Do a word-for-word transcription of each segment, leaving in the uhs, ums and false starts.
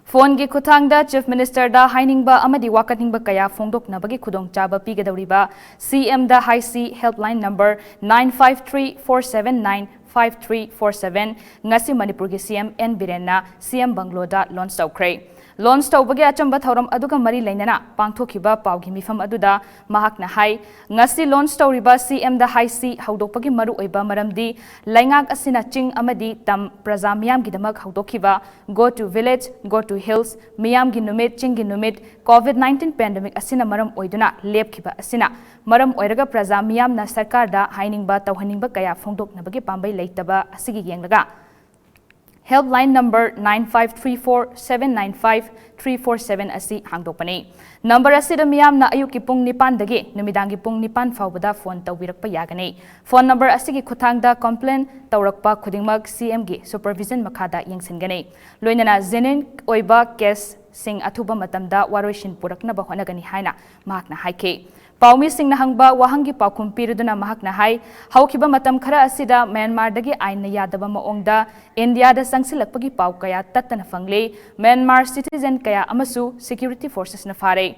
ꯐꯣꯟꯒꯤ ꯈꯨꯠꯊꯥꯡꯗ Chief Minister ꯗ ꯍꯥꯏꯅꯤꯡꯕ ꯑꯃꯗꯤ ꯋꯥꯀꯠꯅꯤꯡꯕ ꯀꯌꯥ ꯐꯣꯡꯗꯣꯛꯅꯕꯒꯤ ꯈꯨꯗꯣꯡꯆꯥꯕ ꯄꯤꯒꯗꯧꯔꯤꯕ C M ꯗ ꯍꯥꯏꯁꯤ helpline number nine five three four seven nine five three four seven ꯉꯁꯤ ꯃꯅꯤꯄꯨꯔꯒꯤ C M N ꯕꯤꯔꯦꯟꯅ C M ꯕꯪꯒ꯭ꯂꯣꯗ launch ꯇꯧꯈ꯭ꯔꯦ꯫ Launch ꯇꯧꯕꯒꯤ ꯑꯆꯝꯕ ꯊꯧꯔꯝ ꯑꯗꯨꯒ ꯃꯔꯤ ꯂꯩꯅꯅ ꯄꯥꯡꯊꯣꯛꯈꯤꯕ ꯄꯥꯎꯒꯤ ꯃꯤꯐꯝ ꯑꯗꯨꯗ ꯃꯍꯥꯛꯅ ꯍꯥꯏ, ꯉꯁꯤ launch ꯇꯧꯔꯤꯕ C M ꯗ ꯍꯥꯏꯁꯤ ꯍꯧꯗꯣꯛꯄꯒꯤ ꯃꯔꯨꯑꯣꯏꯕ ꯃꯔꯝꯗꯤ ꯂꯩꯉꯥꯛ ꯑꯁꯤꯅ ꯆꯤꯡ ꯑꯃꯗꯤ ꯇꯝ ꯄ꯭ꯔꯖꯥ ꯃꯤꯌꯥꯝꯒꯤꯗꯃꯛ ꯍꯧꯗꯣꯛꯈꯤꯕ Go to Village, Go to Hills, ꯃꯤꯌꯥꯝꯒꯤ ꯅꯨꯃꯤꯠ, ꯆꯤꯡꯒꯤ ꯅꯨꯃꯤꯠ, COVID nineteen pandemic ꯑꯁꯤꯅ ꯃꯔꯝ ꯑꯣꯏꯗꯨꯅ ꯂꯦꯞꯈꯤꯕ ꯑꯁꯤꯅ ꯃꯔꯝ ꯑꯣꯏꯔꯒ ꯄ꯭ꯔꯖꯥ ꯃꯤꯌꯥꯝꯅ ꯁꯔꯀꯥꯔꯗ ꯍꯥꯏꯅꯤꯡꯕ ꯇꯧꯍꯟꯅꯤꯡꯕ ꯀꯌꯥ ꯐꯣꯡꯗꯣꯛꯅꯕꯒꯤ ꯄꯥꯝꯕꯩ ꯂꯩꯇꯕ ꯑꯁꯤꯒꯤ ꯌꯦꯡꯂꯒ helpline number nine five three four seven nine five three four seven ꯑꯁꯤ ꯍꯥꯡꯗꯣꯛꯄꯅꯤ꯫ Number ꯑꯁꯤꯗ ꯃꯤꯌꯥꯝꯅ ꯑꯌꯨꯛꯀꯤ ꯄꯨꯡ ꯅꯤꯄꯥꯟꯗꯒꯤ ꯅꯨꯃꯤꯗꯥꯡꯒꯤ ꯄꯨꯡ ꯅꯤꯄꯥꯟ ꯐꯥꯎꯕꯗ phone ꯇꯧꯕꯤꯔꯛꯄ ꯌꯥꯒꯅꯤ꯫ Phone number ꯑꯁꯤꯒꯤ ꯈꯨꯠꯊꯥꯡꯗ complaint ꯇꯧꯔꯛꯄ ꯈꯨꯗꯤꯡꯃꯛ C M ꯒꯤ supervision ꯃꯈꯥꯗ ꯌꯦꯡꯁꯤꯟꯒꯅꯤ꯫ ꯂꯣꯏꯅꯅ genuine ꯑꯣꯏꯕ case ꯁꯤꯡ ꯑꯊꯨꯕ ꯃꯇꯝꯗ ꯋꯥꯔꯣꯏꯁꯤꯟ ꯄꯨꯔꯛꯅꯕ ꯍꯣꯠꯅꯒꯅꯤ ꯍꯥꯏꯅ ꯃꯍꯥꯛꯅ ꯍꯥꯏꯈꯤ꯫ ꯄꯥꯎꯃꯤꯁꯤꯡꯅ ꯍꯪꯕ ꯋꯥꯍꯪꯒꯤ ꯄꯥꯎꯈꯨꯝ ꯄꯤꯔꯗꯨꯅ ꯃꯍꯥꯛꯅ ꯍꯥꯏ, ꯍꯧꯈꯤꯕ ꯃꯇꯝ ꯈꯔ ꯑꯁꯤꯗ ꯃ꯭ꯌꯥꯟꯃꯥꯔꯗꯒꯤ ꯑꯥꯏꯟꯅ ꯌꯥꯗꯕ ꯃꯑꯣꯡꯗ ꯏꯟꯗꯤꯌꯥꯗ ꯆꯪꯁꯤꯜꯂꯛꯄꯒꯤ ꯄꯥꯎ ꯀꯌꯥ ꯇꯠꯇꯅ ꯐꯪꯂꯦ꯫ ꯃ꯭ꯌꯥꯟꯃꯥꯔ citizen ꯀꯌꯥ ꯑꯃꯁꯨ security forces ꯅ ꯐꯥꯔꯦ꯫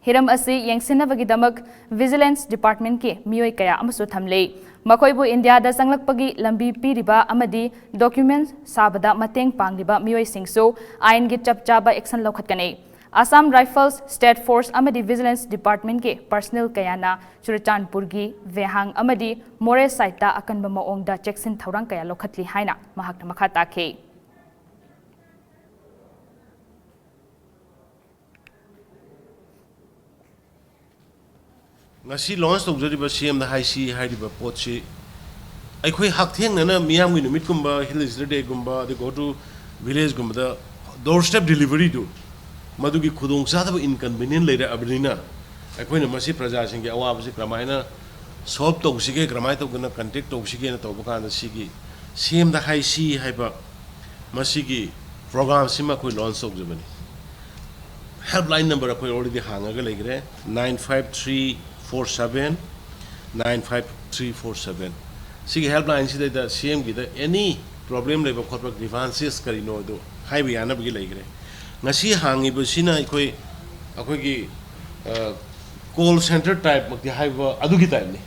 ꯍꯤꯔꯝ ꯑꯁꯤ ꯌꯦꯡꯁꯤꯟꯅꯕꯒꯤꯗꯃꯛ Vigilance Department ꯀꯤ ꯃꯤꯑꯣꯏ ꯀꯌꯥ ꯑꯃꯁꯨ ꯊꯝꯂꯦ꯫ ꯃꯈꯣꯏꯕꯨ ꯏꯟꯗꯤꯌꯥꯗ ꯆꯪꯂꯛꯄꯒꯤ ꯂꯝꯕꯤ ꯄꯤꯔꯤꯕ ꯑꯃꯗꯤ document ꯁꯥꯕꯗ ꯃꯇꯦꯡ ꯄꯥꯡꯂꯤꯕ ꯃꯤꯑꯣꯏꯁꯤꯡꯁꯨ ꯑꯥꯏꯟꯒꯤ ꯆꯞ ꯆꯥꯕ action ꯂꯧꯈꯠꯀꯅꯤ꯫ Assam Rifles, State Force ꯑꯃꯗꯤ Vigilance Department ꯀꯤ personnel ꯀꯌꯥꯅ ꯆꯨꯔꯆꯥꯟꯄꯨꯔꯒꯤ ꯚꯦꯍꯥꯡ ꯑꯃꯗꯤ ꯃꯣꯔꯦ side ꯇ ꯑꯀꯟꯕ ꯃꯑꯣꯡꯗ ꯆꯦꯛꯁꯤꯟ ꯊꯧꯔꯥꯡ ꯀꯌꯥ ꯂꯧꯈꯠꯂꯤ ꯍꯥꯏꯅ ꯃꯍꯥꯛꯅ ꯃꯈꯥ ꯇꯥꯈꯤ꯫ ꯉꯁꯤ launch ꯇꯧꯖꯔꯤꯕ C M ꯗ ꯍꯥꯏꯁꯤ ꯍꯥꯏꯔꯤꯕ ꯄꯣꯠꯁꯤ ꯑꯩꯈꯣꯏ ꯍꯛꯊꯦꯡꯅꯅ ꯃꯤꯌꯥꯝꯒꯤ ꯅꯨꯃꯤꯠꯀꯨꯝꯕ, Hill District Day ꯒꯨꯝꯕ, ꯑꯗꯩ Go to Village ꯒꯨꯝꯕꯗ door step delivery ꯗꯨ ꯃꯗꯨꯒꯤ ꯈꯨꯗꯣꯡꯆꯥꯗꯕ inconvenient ꯂꯩꯔꯛꯑꯕꯅꯤꯅ ꯑꯩꯈꯣꯏꯅ ꯃꯁꯤ ꯄ꯭ꯔꯖꯥꯁꯤꯡꯒꯤ ꯑꯋꯥꯕꯁꯤ ꯀꯔꯝꯍꯥꯏꯅ solve ꯇꯧꯁꯤꯒꯦ, ꯀꯔꯝꯍꯥꯏꯅ ꯇꯧꯗꯅ contact ꯇꯧꯁꯤꯒꯦꯅ ꯇꯧꯕ ꯀꯥꯟꯗ ꯁꯤꯒꯤ C M ꯗ ꯍꯥꯏꯁꯤ ꯍꯥꯏꯕ ꯃꯁꯤꯒꯤ program ꯁꯤꯃ ꯑꯩꯈꯣꯏ launch ꯇꯧꯖꯕꯅꯤ꯫ Helpline number ꯑꯩꯈꯣꯏ already ꯍꯥꯡꯉꯒ ꯂꯩꯈ꯭ꯔꯦ, nine five three four seven nine five three four seven꯫ ꯁꯤꯒꯤ helpline ꯁꯤꯗꯩꯗ C M ꯒꯤꯗ any problem ꯂꯩꯕ ꯈꯣꯠꯄ grievances ꯀꯔꯤꯅꯣ ꯑꯗꯨ ꯍꯥꯏꯕ ꯌꯥꯅꯕꯒꯤ ꯂꯩꯈ꯭ꯔꯦ꯫ ꯉꯁꯤ ꯍꯥꯡꯉꯤꯕꯁꯤꯅ ꯑꯩꯈꯣꯏ ꯑꯩꯈꯣꯏꯒꯤ ꯀꯣꯜ ꯁꯦꯟꯇꯔ ꯇꯥꯏꯞꯃꯛꯇꯤ ꯍꯥꯏꯕ ꯑꯗꯨꯒꯤ ꯇꯥꯏꯞꯅꯤ꯫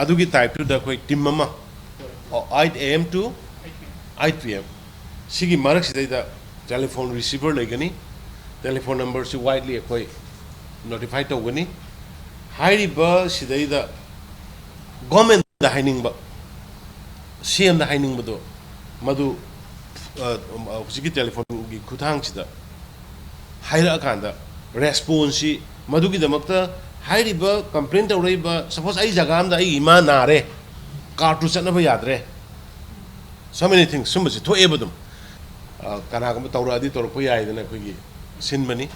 ꯑꯗꯨꯒꯤ ꯇꯥꯏꯞꯇꯨꯗ ꯑꯩꯈꯣꯏ ꯇꯤꯝ ꯑꯃ, eight A M to eight P M, ꯁꯤꯒꯤ ꯃꯔꯛꯁꯤꯗꯩꯗ ꯇꯦꯂꯤꯐꯣꯟ ꯔꯤꯁꯤꯚꯔ ꯂꯩꯒꯅꯤ꯫ ꯇꯦꯂꯤꯐꯣꯟ ꯅꯝꯕꯔꯁꯤ ꯋꯥꯏꯗꯂꯤ ꯑꯩꯈꯣꯏ ꯅꯣꯇꯤꯐꯥꯏ ꯇꯧꯒꯅꯤ꯫ ꯍꯥꯏꯔꯤꯕ ꯁꯤꯗꯩꯗ ꯒꯣꯔꯃꯦꯟꯗ ꯍꯥꯏꯅꯤꯡꯕ, ꯁꯤ ꯑꯦꯝꯗ ꯍꯥꯏꯅꯤꯡꯕꯗꯣ, ꯃꯗꯨ ꯍꯧꯖꯤꯛꯀꯤ ꯇꯦꯂꯤꯐꯣꯟꯒꯤ ꯈꯨꯠꯊꯥꯡꯁꯤꯗ ꯍꯥꯏꯔꯛꯑꯀꯥꯟꯗ ꯔꯦꯁꯄꯣꯟꯁꯁꯤ, ꯃꯗꯨꯒꯤꯗꯃꯛꯇ ꯍꯥꯏꯔꯤꯕ ꯀꯝꯄ꯭ꯂꯦꯟ ꯇꯧꯔꯛꯏꯕ, ꯁꯄꯣꯁ ꯑꯩ ꯖꯒꯥ ꯑꯃꯗ ꯑꯩ ꯏꯃꯥ ꯅꯥꯔꯦ, ꯀꯥꯔꯠꯇꯨ ꯆꯠꯅꯕ ꯌꯥꯗ꯭ꯔꯦ, so many things ꯁꯨꯝꯕꯁꯤ ꯊꯣꯛꯑꯦꯕ ꯑꯗꯨꯝ꯫ ꯀꯅꯥꯒꯨꯝꯕ ꯇꯧꯔꯛꯑꯗꯤ ꯇꯧꯔꯛꯄ ꯌꯥꯏꯗꯅ ꯑꯩꯈꯣꯏꯒꯤ ꯁꯤꯟꯕꯅꯤ꯫